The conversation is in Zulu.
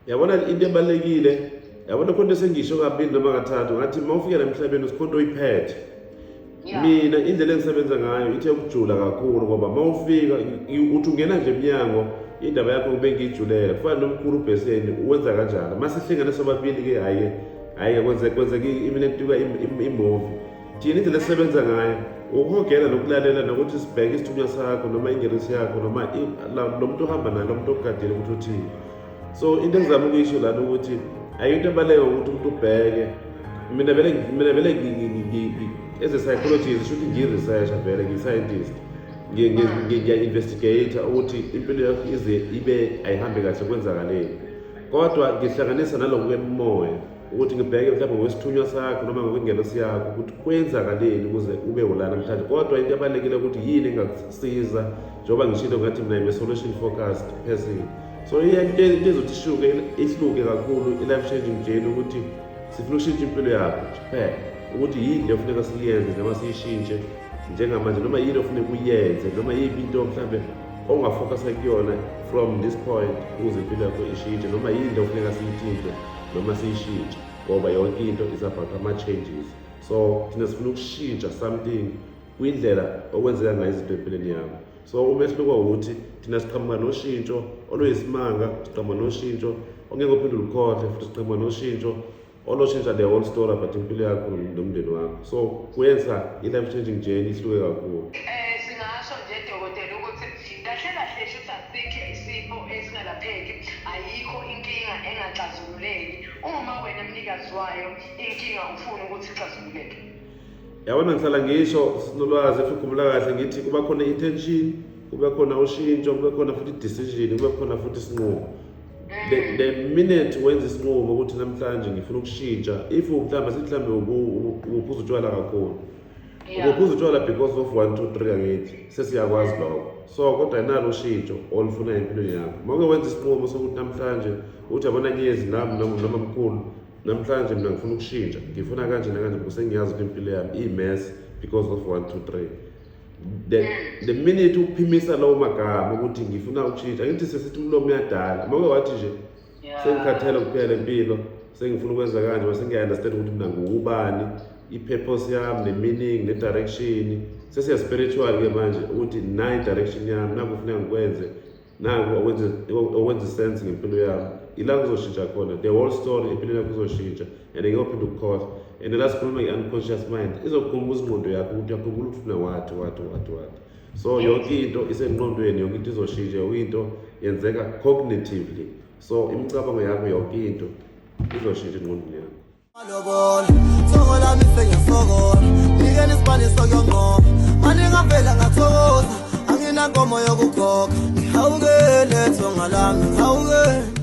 Yabona into ebalulekile, yabona khona esengisho kabili noma kathathu ngathi uma ufika la emhlabeni usikhonto oyiphethe. Mina indlela engisebenza ngayo ithe ukujula kakhulu, ngoba uma ufika uthi ungena nje emnyango, indaba yakho kube ngiyijulela. Kufana nomkhulu uBheseni, uwenza kanjalo. Uma sihlangene sobabili-ke, hhayi hhayi-ke kwenzeka iminentuka imovie. Thina indlela esisebenza ngayo ukuhogela nokulalela nokuthi sibheke isithunywa sakho noma ingelosi yakho noma lo muntu ohamba naye, lo muntu ogadile ukuthi uthini. So into engizama ukuyisho lana ukuthi ayikho into ebaluleke ukuthi umuntu ubheke. Mina vele as a psychologist, shuthi ngiyi-researcher vele, ngiyi-scientist, ngiya-investigate ukuthi impilo yakho ize ibe ayihambe kahle, kwenzakaleni. Kodwa ngihlanganisa naloko kwemimoya ukuthi ngibheke mhlawumbe ngokwesithunywa sakho noma ngokwengelosi yakho ukuthi kwenzakaleni ukuze ube ula namhlanje. Kodwa into ebalulekile ukuthi yini engakusiza, njengoba ngishilo ngathi mina I'm a solution focused person. So into ezothi ishuke ihluke kakhulu i-life changing journey ukuthi sifuna ukushintsha impilo yakho nje kuphela, ukuthi yini le ofuneka siyenze noma siyishintshe njengamanje, noma yini ofuneka uyenze, noma yiphi into mhlambe ongafocusa kuyona from this point ukuze impilo yakho ishintshe, noma yini le ofuneka siyithinte noma siyishintshe, ngoba yonke into is about ama-changes. So thina sifuna ukushintsha something kwindlela okwenzeka ngayo izinto empilweni yakho. So umehluko ukuthi thina siqhamuka noshintsho oluyisimanga, siqhamuka noshintsho ongeke uphinde ulukhohle, futhi siqhamuka noshintsho oloshintsha the whole story about impilo yakho nomndeni wakho. So kuyenza i-life changing journey ihluke kakhulu. Singasho nje, dokotela, ukuthi kahle kahle shuthi asikho isifo esingalapheki, ayikho inkinga engaxazululeki uma wena mnikazi wayo inkinga ufuna ukuthi ixazululeke. Yabona, ngihlala ngisho, sinolwazi, if ukhumbula kahle, ngithi kuba khona i-intention, kube khona ushintsho, kube khona futhi i-decision, kube khona futhi isinqumo. The minute wenza isinqumo ukuthi namhlanje ngifuna ukushintsha, if mhlawumbe sithi mhlawumbe ubuphuza utshwala kakhulu, ubuphuza utshwala because of 1 2 3, angithi sesiyakwazi lokho. So kodwa nalo ushintsho olufunayo empilweni yakho, uma uke wenza isinqumo sokuthi namhlanje uthi, yabona nyezi nami noma mkhulu, namhlanje mina ngifuna ukushintsha, ngifuna kanje nakanje because sengiyazi ukuthi impilo yami iyi-mess because of 1 2 3, the minute uphimisa lawo magama ukuthi ngifuna ukushintsha, angithi sesithi umlomo uyadala, uma uke wathi nje sengikhathele kuphela impilo, sengifuna ukwenza kanje, mase ngiya-understand ukuthi mina nguwubani, i-purpose yami ne-meaning ne-direction, sesiya-spiritual-ke manje ukuthi nayi i-direction yami, naku kufuneka ngikwenze, naku okwenza isense ngempilo yami, ila kuzoshintsha khona the whole story empilweni yakho izoshintsha and ngeke uphinde ukukhohlwa. And la sikhuluma nge-unconscious mind, izokukhumbuza ingqondo yakho ukuthi uyakhumbula ukuthi ufuna wathi wathi wathi wathi. So yonke into isengqondweni, yonke into izoshintsha, yonke into yenzeka cognitively. So imicabango yakho, yonke into izoshintsha engqondweni yakho. Malobola, thoko lami sengiyasokola, nikeni isibani sokuyonqoba, mani ngavela ngathokoza, anginankomo yokukhokha, ngihawukele thonga lami, ngihawukele.